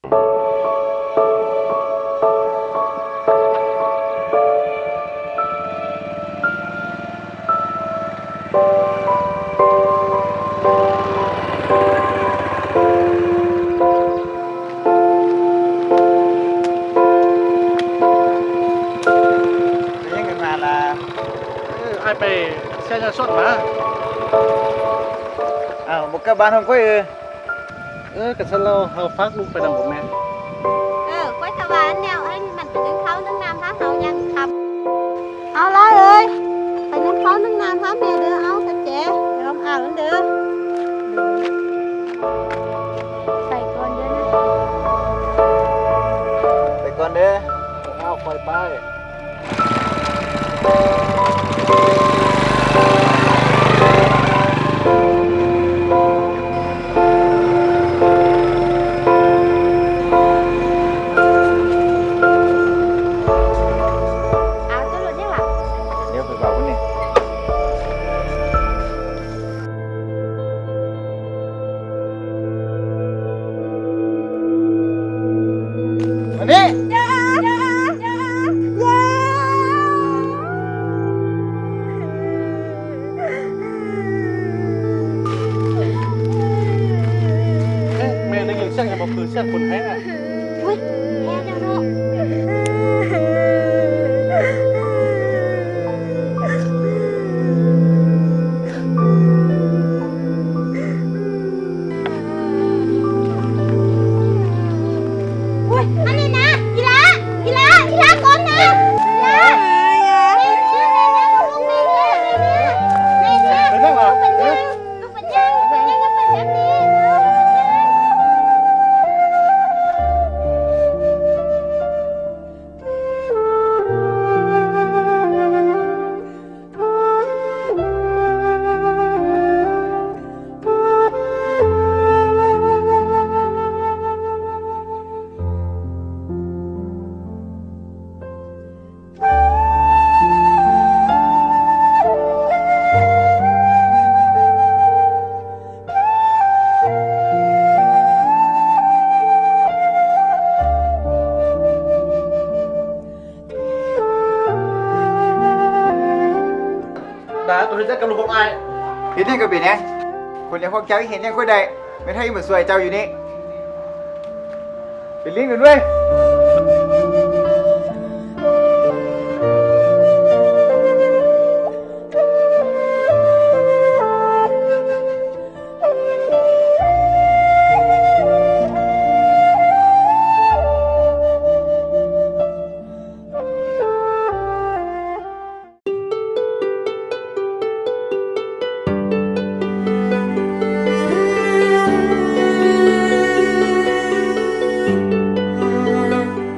ໄປຫຍັງກັນມາລະ? ເອີ ອ້າຍໄປເສຍຢາສົດມາ. ອ້າວ ບໍ່ກັບບ້ານຂອງຂ້ອຍເອີ? ເອີ ກະຊັ້ນແລ້ວ ເຮົາຝາກລູກໄປນຳບໍ່ແມ່? ເອີ ຂ້ອຍກະວ່າແນວ ໃຫ້ມັນໄປໜຶ້ງເຂົ້າໜຶ້ງນ້ຳ ຖ້າເຮົາຍັງຄ່ຳ. ເອົາຫຼານເອີຍ ໄປໜຶ້ງເຂົ້າໜຶ້ງນ້ຳຫາແມ່ເດີ. ເອົາກະແຈ ໄປອອມອ່າງເດີ. ໄປກ່ອນເດີນະ. ໄປກ່ອນເດີ. ເອົາ ຂ້ອຍໄປ. ອ້າວ ເຈົ້າລົດຫຍັງລະ? ດຽວຂ້ອຍເວົ້າພຸ້ນນີ້. ມານີ້ ເອີ ແມ່ໄດ້ຍິນສຽງຫຍັງບໍ່? ຄືສຽງຄົນໄຫ້ນະ. ໂອ້ຍ ແມ່ເຈົ້າເນາະ. ໂອ້ຍ ອັນນີ້ນະ ອີ່ຫຼ້າ ອີ່ຫຼ້າ ອີ່ຫຼ້າ ກ່ອນນະ ອີ່ຫຼ້າ. ເປັນຫຍັງລະ? ເປັນຫຍັງ? ເປັນຫຍັງ? ເປັນຫຍັງ? ເປັນຫຍັງ? ເປັນຫຍັງ? ດາ ໂຕເຮັດຫຍັງກັບລູກຂອງອ້າຍ? ເຮັດຫຍັງກະເປັນຫຍັງ? ຄົນຢ່າງພວກເຈົ້າເຮັດຫຍັງຂ້ອຍໄດ້? ແມ່ນໃຜມາຊ່ວຍເຈົ້າຢູ່ນີ້? ເປັນລິງເປັນເວີຍ.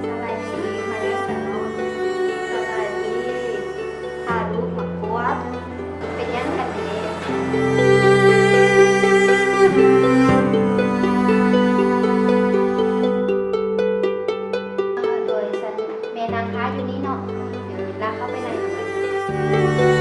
ສະບາຍດີ ມາແລ້ວຊັ້ນເນາະ. ສະບາຍດີ ພາລູກມາກວດ. ເປັນຫຍັງກັນແດ່? ໂດຍ ຊັ້ນແມ່ນັ່ງຖ້າຢູ່ນີ້ເນາະ. ເອີ ລາເຂົ້າໄປໃນນຳກັນ.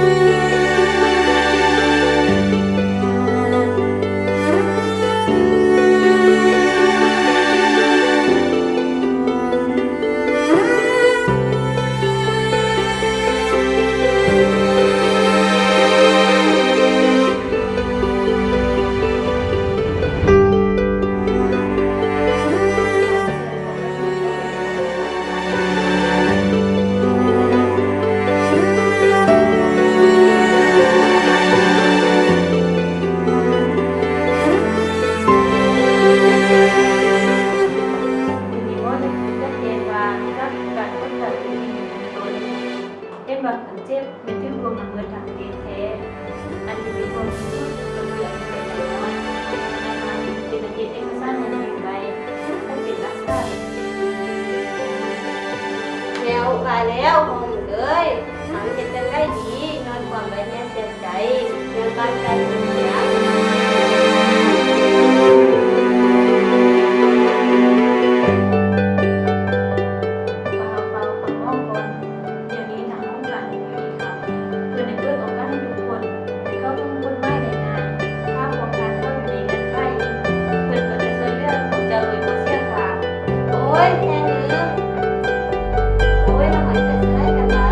ຢູ່ນີ້ບໍ່ໄດ້ຈັດແຈງວ່າ ຫຼັກການຄົ້ນຄວ້າຕົວຈິງຂອງຕົນ ເຫັນວ່າຄົນເຈັບແມ່ນຖືກລວງລະເມີດທາງເພດແທ້. ອັນທີ່ເປັນຫ່ວງທີ່ສຸດກໍຄືອາຍຸໄຂນ້ອຍ ແລະ ການເປັນອັນເຮັດເອກະສານອັນເປັນໄວ້ ບໍ່ເປັນຫຼັກຖານ. ແລ້ວວ່າແລ້ວ ໂຮມເອີຍ ເຮົາເຮັດຈັ່ງໃດດີ ຍ້ອນຄວາມໄວ້ເນື້ອເຊື່ອໃຈ ເລື່ອງບ້ານໃກ້ເມືອງ. ວ່າເຮົາເຝົ້າຄວາມຮ້ອງກ່ອນ. ດຽວນີ້ທາງຫ້ອງການຍຸຕິທຳ ເພິ່ນໄດ້ເປີດໂອກາດໃຫ້ທຸກຄົນໄດ້ເຂົ້າຮ່ວມກົດໝາຍແລະງານ. ຖ້າພວກທ່ານເຂົ້າຢູ່ໃນເງື່ອນໄຂ, ເພິ່ນກໍຈະຊ່ວຍເຫຼືອພວກເຈົ້າໂດຍບໍ່ເສຍຄ່າ. ໂອ້ຍ ແມ່ເອີຍ ໂອ້ຍ ລະຫອຍເປັນສະໄລກັນລະ.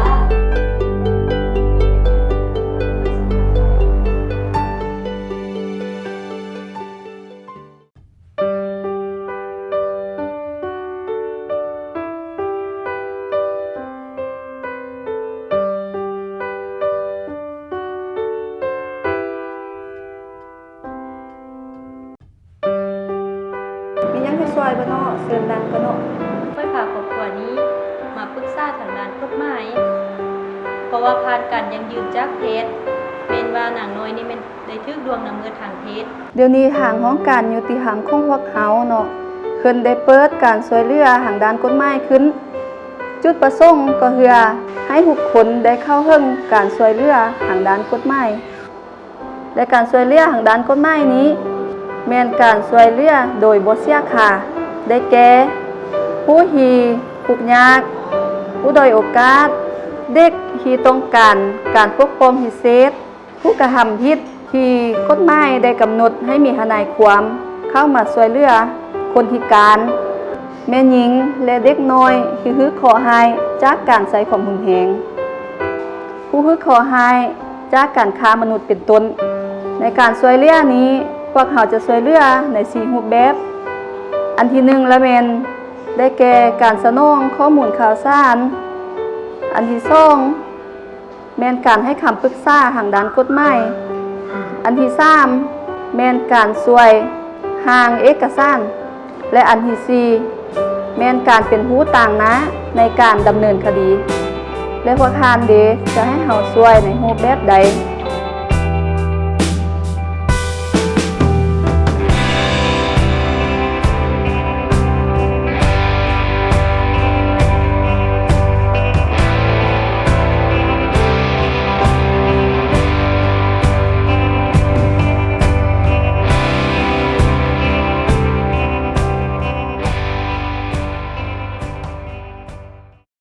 ມີຫຍັງໃຫ້ຊ່ວຍບໍ່ເນາະ? ເຊີນນັ່ງກ່ອນເນາະ. ຂ້ອຍພາຄອບຄົວນີ້ມາປຶກສາທາງດ້ານກົດໝາຍ ເພາະວ່າຜ່ານການຢັ້ງຢືນຈາກແພດ ແມ່ນວ່ານາງນ້ອຍນີ້ແມ່ນໄດ້ຖືກລ່ວງລະເມີດທາງເພດ. ດຽວນີ້ທາງຫ້ອງການຍຸຕິທຳຂອງພວກເຮົາເນາະ ເພິ່ນໄດ້ເປີດການຊ່ວຍເຫຼືອທາງດ້ານກົດໝາຍຂຶ້ນ. ຈຸດປະສົງກໍເພື່ອໃຫ້ທຸກຄົນໄດ້ເຂົ້າເຖິງການຊ່ວຍເຫຼືອທາງດ້ານກົດໝາຍ. ແລະ ການຊ່ວຍເຫຼືອທາງດ້ານກົດໝາຍນີ້ ແມ່ນການຊ່ວຍເຫຼືອໂດຍບໍ່ເສຍຄ່າ ໄດ້ແກ່ ຜູ້ທີ່ທຸກຍາກ, ຜູ້ດ້ອຍໂອກາດ, ເດັກທີ່ຕ້ອງການການປົກປ້ອງພິເສດ, ຜູ້ກະທຳຜິດທີ່ກົດໝາຍໄດ້ກຳນົດໃຫ້ມີທະນາຍຄວາມເຂົ້າມາຊ່ວຍເຫຼືອ, ຄົນພິການ, ແມ່ຍິງ ແລະ ເດັກນ້ອຍທີ່ຖືກເຄາະຮ້າຍຈາກການໃຊ້ຄວາມຮຸນແຮງ, ຜູ້ຖືກເຄາະຮ້າຍຈາກການຄ້າມະນຸດເປັນຕົ້ນ. ໃນການຊ່ວຍເຫຼືອນີ້ ພວກເຮົາຈະຊ່ວຍເຫຼືອໃນສີ່ຮູບແບບ. ອັນທີໜຶ່ງລະແມ່ນໄດ້ແກ່ການສະໜອງຂໍ້ມູນຂ່າວສານ. ອັນທີສອງ ແມ່ນການໃຫ້ຄຳປຶກສາທາງດ້ານກົດໝາຍ. ອັນທີສາມ ແມ່ນການຊ່ວຍຮ່າງເອກະສານ ແລະ ອັນທີສີ່ ແມ່ນການເປັນຮູ້ຕາງໜ້າໃນການດຳເນີນຄະດີ. ແລະ ພວກທ່ານເດ ຈະໃຫ້ເຮົາຊ່ວຍໃນຮູບແບບໃດ?